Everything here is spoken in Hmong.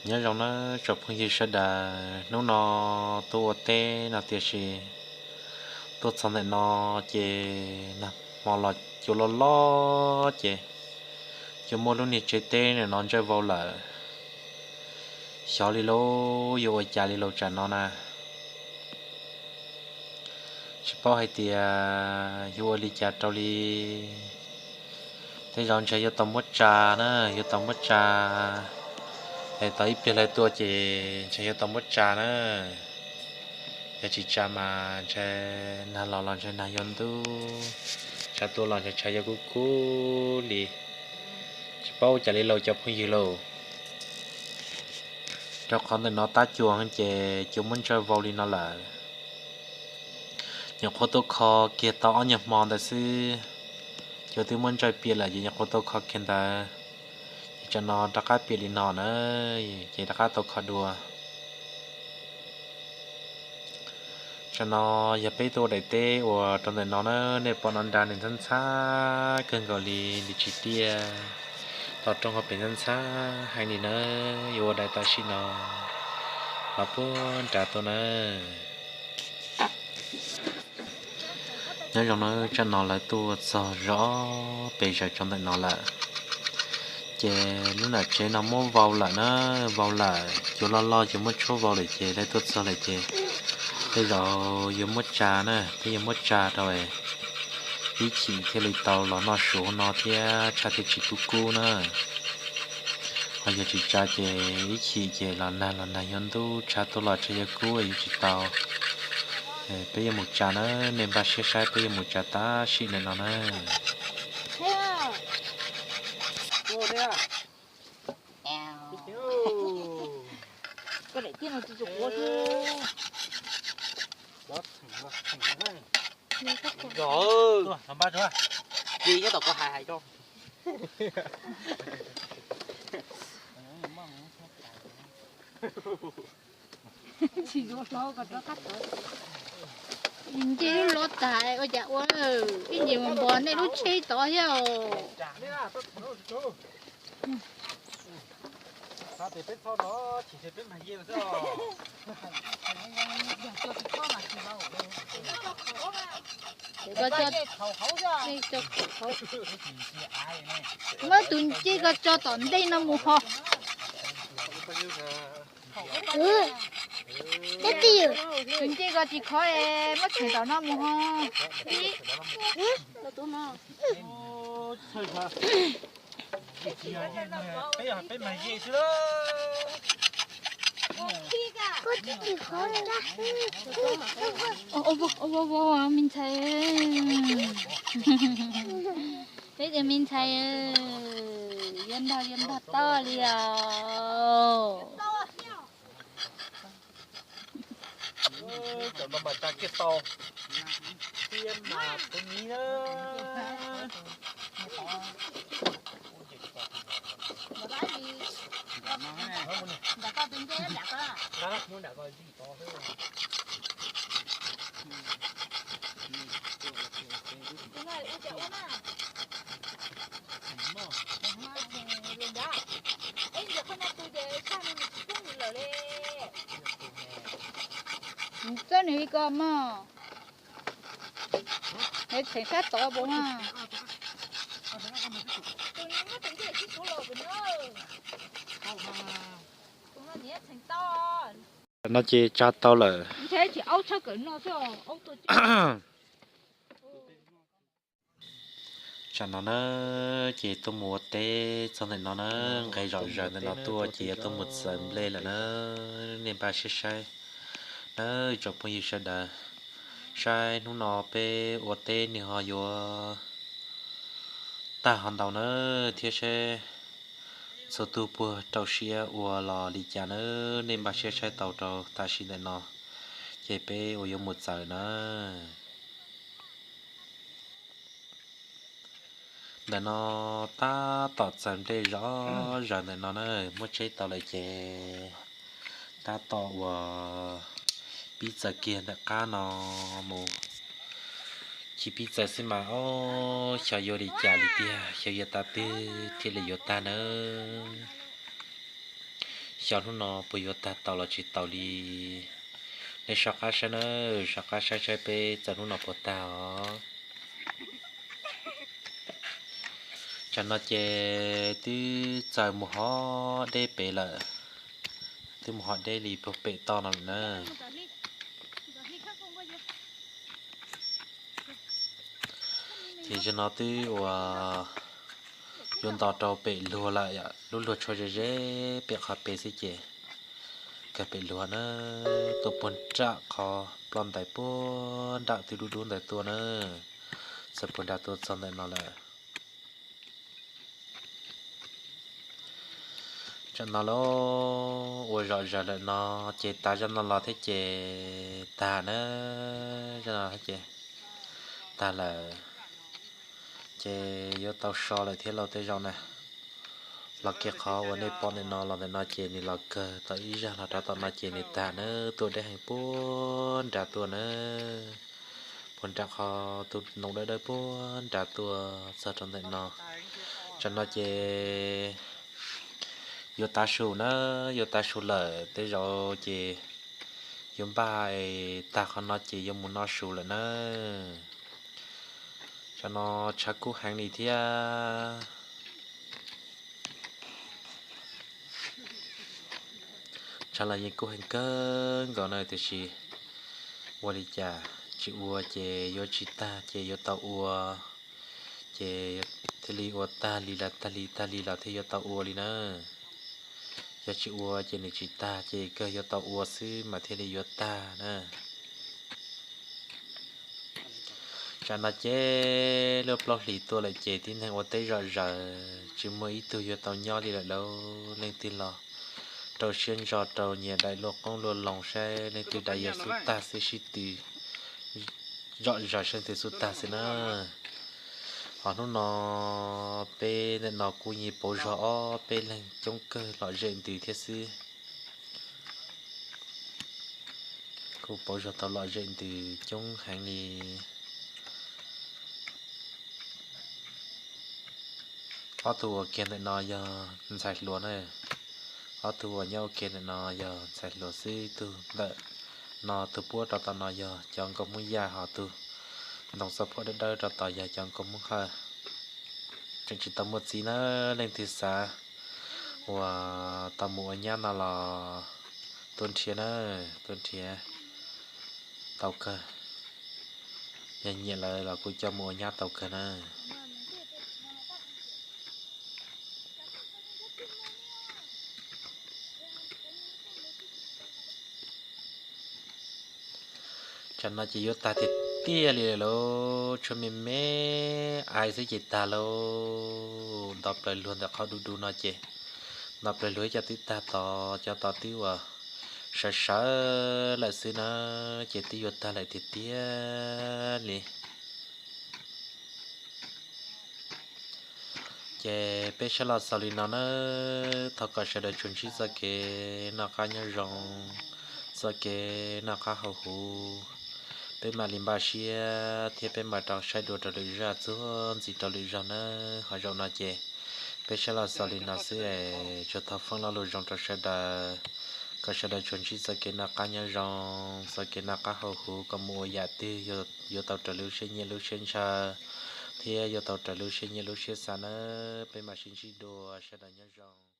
Nyob zoo nawb tsoom phooj ywg sawv daws, hnub no tuaj ua teb no tiam sis tuaj txog ntawm no ces nag hmo los cua loj loj ces cua muab lub niag tsev teb no ntsawj vau lawm. Xyov li lauj, yuav ua cas li lauj tsam no na. Tsis paub hais tias yuav ua li cas rau li. Tej zaum ntshe yuav tau muab tsa na, yuav tau muab tsa. Es tau ib pliag lawv tuaj ces ntshe yuav tau muab tsa na. Yog tsis tsa mas ntshe nag los los ntshe nag yuav ntub, tshav tuaj los ntshe tshav yuav kub kub li. Tsis paub ua cas li lauj cov phooj ywg lauj. Rau qhov ntawm no tab cua ces cua muab ntsawj vau li no lawm. Nyuam qhuav tuaj kho kiag tau ob nyuag hmo ntawd xwb, cua twb muab ntsawj piam lawm ces nyuam qhuav tuaj kho kiag ntawd. Ces tsam no rov qab piam li no na, ces rov qab tau kho dua. Tsam no yog peb tuaj ua daim teb uas rau ntawm no na, nej pom no nrad nws ntxhab ntxhab kawg nkaus li, nws tsis tiaj. Tom rooj hauv pes ntxhab ntxhab heev li na, yuav ua daim tam sim no los puag nrad tuaj na. Nyob zoo na, tsam no lawv tuaj txog zov pes zaws rau ntawm no lawm. Ces lub nram tsev no muab vau lawm na, vau lawm, cua loj loj ces muab tshuab vau lawm ces lawv tuaj txog lawm ces tej zaum yuav muab tsa na, peb yuav muab tsa rau ib chim thiaj li tau los noj su no thiab tshav thiaj tsis kub kub na. Ho yog tsis tsa ces ib chim ces los nag los nag yuav ntub, tshav tuaj los tshav yuav kub yuav tsis tau. Peb yuav mus tsa na, nej npaj siab saib peb yuav mus tsa tam sim ntawm no na. Nyob tom ko hais hais rau. Nce lub lov tas ua cas ua ib ntsis mus npog nej lub tsheb tod thiab os. Muab tus ncej ko tso tom ntej no mus ho. Tus ncej ko tsis khov es muab tseem tom no mus ho. Me ntxhais, peb cov me ntxhais, yuav nrog yuav nrog toj li os. Cov no mas tsa kiag tau. Tiab mas tus miv na. Txawb nws li ko mog. Nws tseem sab tod puas na? No ces tsa tau lawm. Tsam no na, ces tuaj mus ua teb txog ntawm no na, nqes zom zaws ntawm no tuaj ces yuav tuaj mus txawv nplej lawm na. Nej npaj siab saib na tsoom phooj ywg sawv daws, saib hnub no peb ua teb nws ho yuav tag ho ntau na, thiab saib txhua tug puas rau siab ua los li cas na. Nej npaj siab saib tau rau tam sim ntawm no, ces peb ua yuav mus txawv na. Ntawm no tab tom txawv nplej zom zaws ntawm no na, muab tseb tau lawm ces tab tom uas pib txawv kiag ntawm qab no mus. Cia pib txawv xwb mas, ob, xyov yuav li cas li tiag, xyov yuav tag twg thiaj li yuav tag nawb. Xyov hnub no puas yuav tag tau los tsis tau li. Nej soj qab saib na, soj qab saib saib peb txawm hnub no puas tag os. Tsam no ces twb txawm mus hov deb pem lawm, twb mus hov deb li puag pem toj no lawm na. Ces zaum no twb ua yuav nto rau pem luag lawm, lub luag tshuab ze ze pem qhov pem xwb ces kawg pem luag na, tuaj puag nram qhov ploj ntais puag nram twb dub dub ntawd tuaj na, txawm puag nram tuaj txog ntawm no lawm. Tsam no lawm ua zom zaws lawm no, ces tav zaj no los thiab ces tag na, zaj no thiab ces tag lawm. Ces yuav tau so lawm thiab lauj tej zaum na. Los kiag qhov uas nej pom ntawm no los ntawm no ces nws los kawg tau ib zaj los rov tom no ces nws tag na, tuaj deb heev puag nrad tuaj na, puag nram qhov tus ntoo dawb dawb puag nrad tuaj txog rau ntawm no. Tsam no ces yuav tav su na, yuav tav su lawm tej zaum ces yuav npaj tag qhov no ces yuav mus noj su lawm na. Tsam no tshav kub heev li thiab. Tshav los yeej kub heev kawg nkaus na tiam sis ua li cas tsis ua ces yuav tsis tag ces yuav tau ua, ces thiaj li ua tag li los tag li tag li los thiaj yuav tau ua li na. Yog tsis ua ces nws tsis tag ces kawg yuav tau ua xwb mas thiaj li yuav tag na. Tsam no ces lub plaub hlis tuaj lawm ces tib neeg ua teb zom zaws tsis muaj ib tug yuav tau nyob li lawm lauj. Leej twg los rau siab ntso rau nyias daim luaj qoob luaj loo saib leej twg daim yuav xub tag xwb sib tw zom zaws saib leej twg xub tag xwb na. Ho hnub no peb ntawm no kuj yeej pauv zog ob peb leeg coob kawg lom zem ntws thiab xwb. Kuj pauv zog tau lom zem ntws coob heev li. Ob tug uas kiag ntawm no yog ntxhais hluas na, ob tug uas nyob ua ke ntawm no yog ntxhais hluas xwb, tug ntawm no tus puab rau tom no yog cov nkauj Hmoob Yaj, ho tus ntoo txoj phuam dawb dawb rau tom yog cov nkauj Hmoob Hawj. Tseem tsis tau muaj txiv na, leej twg xav uas tau mus ua nyab no los tuaj nrhiav na, tuaj nrhiav tau kawg. Yog nyiam lawm los kuj coj mus ua nyab tau kawg na. Tsam no ces yuav tag tiag tiag li lauj, tshuav me me ais xwb ces tag lauj. Nto plaws luag ntawm qhov du du no ces, nto plaws luag ib co twb tag tod, cov tod twb uas sawv sawv lawm xwb na, ces twb yuav tag lawm tiag tiag li. Ces peb sab los xaus li no na, thov kom sawv daws tsuas ntsib txoj kev noj qab nyob zoo, txoj kev noj qab haus huv. Peb mam li npaj siab thiab peb mam rov saib dua rau lwm zaj txuag ntxiv rau lwm zaug nawb. Ho zaum no ces peb sab los xaus li no xwb es tsuas thov foom lo lus zoo rau sawv daws, kom sawv daws tsuas ntsib txoj kev noj qab nyob zoo, txoj kev noj qab haus huv, kom mus ua yam twg yuav tau raws li lub siab nyiam lub siab ntshaw, thiab yuav tau raws li lub siab nyiam lub siab xav nawb. Peb mam sib ntsib dua, sawv daws nyob zoo.